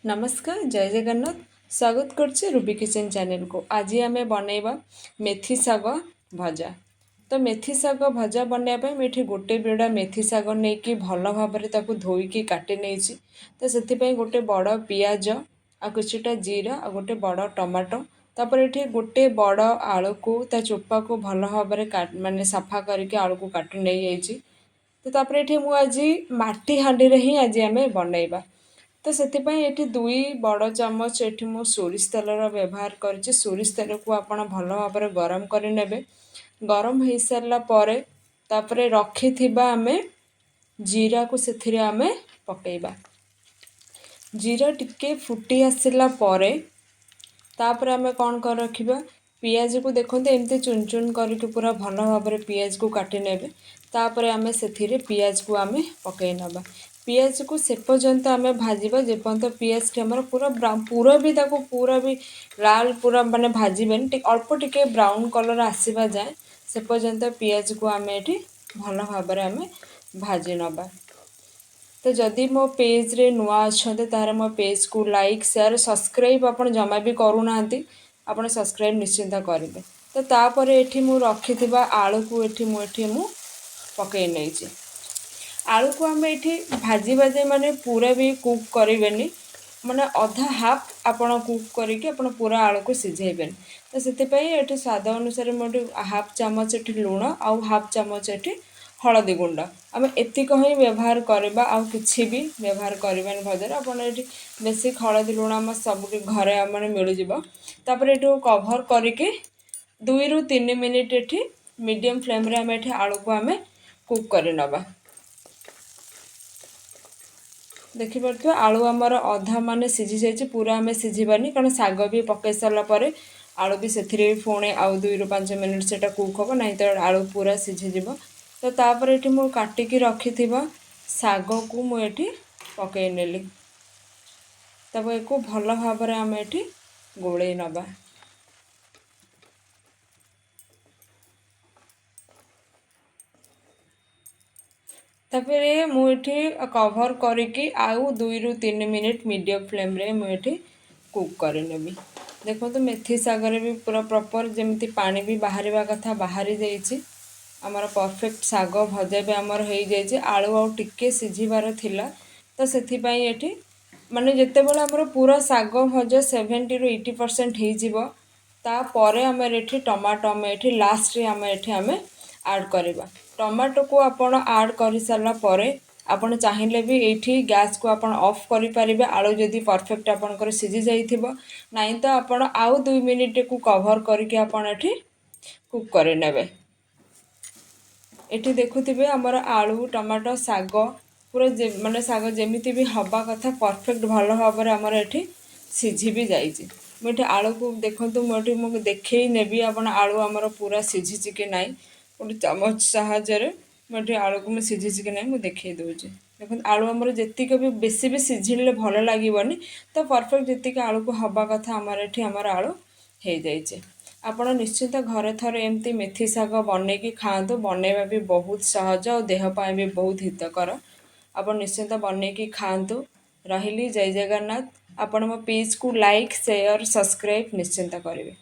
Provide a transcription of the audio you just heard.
ନମସ୍କାର, ଜୟ ଜଗନ୍ନାଥ। ସ୍ୱାଗତ କରୁଛି ରୁବି କିଚେନ୍ ଚ୍ୟାନେଲକୁ। ଆଜି ଆମେ ବନେଇବା ମେଥି ଶାଗ ଭଜା। ତ ମେଥି ଶାଗ ଭଜା ବନେଇବା ପାଇଁ ମୁଁ ଏଠି ଗୋଟେ ବିଡ଼ା ମେଥି ଶାଗ ନେଇକି ଭଲ ଭାବରେ ତାକୁ ଧୋଇକି କାଟି ନେଇଛି। ତ ସେଥିପାଇଁ ଗୋଟେ ବଡ଼ ପିଆଜ ଆଉ କିଛିଟା ଜିରା ଆଉ ଗୋଟେ ବଡ଼ ଟମାଟୋ, ତାପରେ ଏଠି ଗୋଟେ ବଡ଼ ଆଳୁକୁ ତା ଚୋପାକୁ ଭଲ ଭାବରେ ମାନେ ସଫା କରିକି ଆଳୁକୁ କାଟି ନେଇଯାଇଛି। ତ ତାପରେ ଏଠି ମୁଁ ଆଜି ମାଟି ହାଣ୍ଡିରେ ହିଁ ଆଜି ଆମେ ବନେଇବା। ତ ସେଥିପାଇଁ ଏଠି 2 ବଡ଼ ଚାମଚ ଏଠି ମୁଁ ସୋରିଷ ତେଲର ବ୍ୟବହାର କରିଛି। ସୋରିଷ ତେଲକୁ ଆପଣ ଭଲ ଭାବରେ ଗରମ କରିନେବେ। ଗରମ ହେଇସାରିଲା ପରେ ତାପରେ ରଖିଥିବା ଆମେ ଜିରାକୁ ସେଥିରେ ଆମେ ପକାଇବା। ଜିରା ଟିକେ ଫୁଟି ଆସିଲା ପରେ ତାପରେ ଆମେ କ'ଣ କରି ରଖିବା, ପିଆଜକୁ ଦେଖନ୍ତୁ ଏମିତି ଚୁନ ଚୁନ କରିକି ପୁରା ଭଲ ଭାବରେ ପିଆଜକୁ କାଟି ନେବେ। ତାପରେ ଆମେ ସେଥିରେ ପିଆଜକୁ ଆମେ ପକାଇ ନେବା। ପିଆଜକୁ ସେ ପର୍ଯ୍ୟନ୍ତ ଆମେ ଭାଜିବା ଯେପର୍ଯ୍ୟନ୍ତ ପିଆଜଟି ଆମର ପୁରା ପୁରା ବି ତାକୁ ପୁରା ବି ଲାଲ ପୁରା ମାନେ ଭାଜିବେନି, ଅଳ୍ପ ଟିକେ ବ୍ରାଉନ୍ କଲର୍ ଆସିବା ଯାଏଁ ସେ ପର୍ଯ୍ୟନ୍ତ ପିଆଜକୁ ଆମେ ଏଠି ଭଲ ଭାବରେ ଆମେ ଭାଜି ନେବା। ତ ଯଦି ମୋ ପେଜ୍ରେ ନୂଆ ଅଛନ୍ତି ତାହେଲେ ମୋ ପେଜ୍କୁ ଲାଇକ୍, ସେୟାର, ସବସ୍କ୍ରାଇବ୍ ଆପଣ ଜମା ବି କରୁନାହାନ୍ତି, ଆପଣ ସବସ୍କ୍ରାଇବ୍ ନିଶ୍ଚିନ୍ତ କରିବେ। ତ ତାପରେ ଏଠି ମୁଁ ରଖିଥିବା ଆଳୁକୁ ଏଠି ମୁଁ ପକାଇ ନେଇଛି। ଆଳୁକୁ ଆମେ ଏଠି ଭାଜିବା ଯେ ମାନେ ପୁରା ବି କୁକ୍ କରିବେନି, ମାନେ ଅଧା ହାଫ୍ ଆପଣ କୁକ୍ କରିକି ଆପଣ ପୁରା ଆଳୁକୁ ସିଝେଇବେନି। ତ ସେଥିପାଇଁ ଏଠି ସ୍ୱାଦ ଅନୁସାରେ ମୁଁ ଏଠି ହାଫ୍ ଚାମଚ ଏଠି ଲୁଣ ଆଉ ହାଫ୍ ଚାମଚ ଏଠି ହଳଦୀ ଗୁଣ୍ଡ ଆମେ ଏତିକ ହିଁ ବ୍ୟବହାର କରିବା, ଆଉ କିଛି ବି ବ୍ୟବହାର କରିବାନି ଭଜାରେ। ଆପଣ ଏଠି ବେଶୀ ହଳଦୀ ଲୁଣ ଆମ ସବୁଠି ଘରେ ଆମର ମିଳିଯିବ। ତାପରେ ଏଠୁ କଭର୍ କରିକି 2ରୁ 3 ମିନିଟ୍ ଏଠି ମିଡ଼ିୟମ୍ ଫ୍ଲେମ୍ରେ ଆମେ ଏଠି ଆଳୁକୁ ଆମେ କୁକ୍ କରିନେବା। ଦେଖିପାରୁଥିବେ ଆଳୁ ଆମର ଅଧା ମାନେ ସିଝି ଯାଇଛି, ପୁରା ଆମେ ସିଝିବାନି, କାରଣ ଶାଗ ବି ପକାଇ ସାରିଲା ପରେ ଆଳୁ ବି ସେଥିରେ ବି ପୁଣି ଆଉ 2ରୁ 5 ମିନିଟ୍ ସେଇଟା କୁକ୍ ହେବ, ନାହିଁ ତ ଆଳୁ ପୁରା ସିଝିଯିବ। ତ ତାପରେ ଏଠି ମୁଁ କାଟିକି ରଖିଥିବା ଶାଗକୁ ମୁଁ ଏଠି ପକାଇ ନେଲି। ତାପରେ ଏକୁ ଭଲ ଭାବରେ ଆମେ ଏଠି ଗୋଳେଇ ନେବା। ତାପରେ ମୁଁ ଏଠି କଭର୍ କରିକି ଆଉ 2ରୁ 3 ମିନିଟ୍ ମିଡ଼ିୟମ୍ ଫ୍ଲେମ୍ରେ ମୁଁ ଏଠି କୁକ୍ କରିନେବି। ଦେଖନ୍ତୁ ମେଥି ଶାଗରେ ବି ପୁରା ପ୍ରପର୍ ଯେମିତି ପାଣି ବି ବାହାରିବା କଥା ବାହାରି ଯାଇଛି। ଆମର ପରଫେକ୍ଟ ଶାଗ ଭଜା ବି ଆମର ହେଇଯାଇଛି। ଆଳୁ ଆଉ ଟିକେ ସିଝିବାର ଥିଲା, ତ ସେଥିପାଇଁ ଏଠି ମାନେ ଯେତେବେଳେ ଆମର ପୁରା ଶାଗ ଭଜା 70ରୁ 80% ହେଇଯିବ, ତାପରେ ଆମର ଏଠି ଟମାଟୋ ଆମେ ଏଠି ଲାଷ୍ଟରେ ଆମେ ଏଠି ଆମେ ଆଡ଼୍ କରିବା। ଟମାଟୋକୁ ଆପଣ ଆଡ଼୍ କରିସାରିଲା ପରେ ଆପଣ ଚାହିଁଲେ ବି ଏଇଠି ଗ୍ୟାସ୍କୁ ଆପଣ ଅଫ୍ କରିପାରିବେ, ଆଳୁ ଯଦି ପରଫେକ୍ଟ ଆପଣଙ୍କର ସିଝି ଯାଇଥିବ। ନାଇଁ ତ ଆପଣ ଆଉ 2 ମିନିଟ୍କୁ କଭର୍ କରିକି ଆପଣ ଏଠି କୁକ୍ କରିନେବେ। ଏଠି ଦେଖୁଥିବେ ଆମର ଆଳୁ ଟମାଟୋ ଶାଗ ପୁରା ମାନେ ଶାଗ ଯେମିତି ବି ହେବା କଥା ପରଫେକ୍ଟ ଭଲ ଭାବରେ ଆମର ଏଠି ସିଝି ବି ଯାଇଛି। ମୁଁ ଏଠି ଆଳୁକୁ ଦେଖନ୍ତୁ, ମୁଁ ଏଠି ମୁଁ ଦେଖେଇ ନେବି ଆପଣ ଆଳୁ ଆମର ପୁରା ସିଝିଛି କି ନାହିଁ। ଗୋଟେ ଚାମଚ ସାହାଯ୍ୟରେ ମୁଁ ଏଠି ଆଳୁକୁ ମୁଁ ସିଝିଛି କି ନାହିଁ ମୁଁ ଦେଖେଇ ଦେଉଛି। ଦେଖନ୍ତୁ ଆଳୁ ଆମର ଯେତିକି ବି ବେଶୀ ବି ସିଝିଲେ ଭଲ ଲାଗିବନି, ତ ପରଫେକ୍ଟ ଯେତିକି ଆଳୁକୁ ହେବା କଥା ଆମର ଏଠି ଆମର ଆଳୁ ହେଇଯାଇଛି। ଆପଣ ନିଶ୍ଚିନ୍ତ ଘରେ ଥରେ ଏମିତି ମେଥି ଶାଗ ବନେଇକି ଖାଆନ୍ତୁ। ବନେଇବା ବି ବହୁତ ସହଜ ଆଉ ଦେହ ପାଇଁ ବି ବହୁତ ହିତକର। ଆପଣ ନିଶ୍ଚିନ୍ତ ବନେଇକି ଖାଆନ୍ତୁ। ରହିଲି, ଜୟ ଜଗନ୍ନାଥ। ଆପଣ ମୋ ପେଜ୍କୁ ଲାଇକ୍, ସେୟାର, ସବସ୍କ୍ରାଇବ୍ ନିଶ୍ଚିନ୍ତ କରିବେ।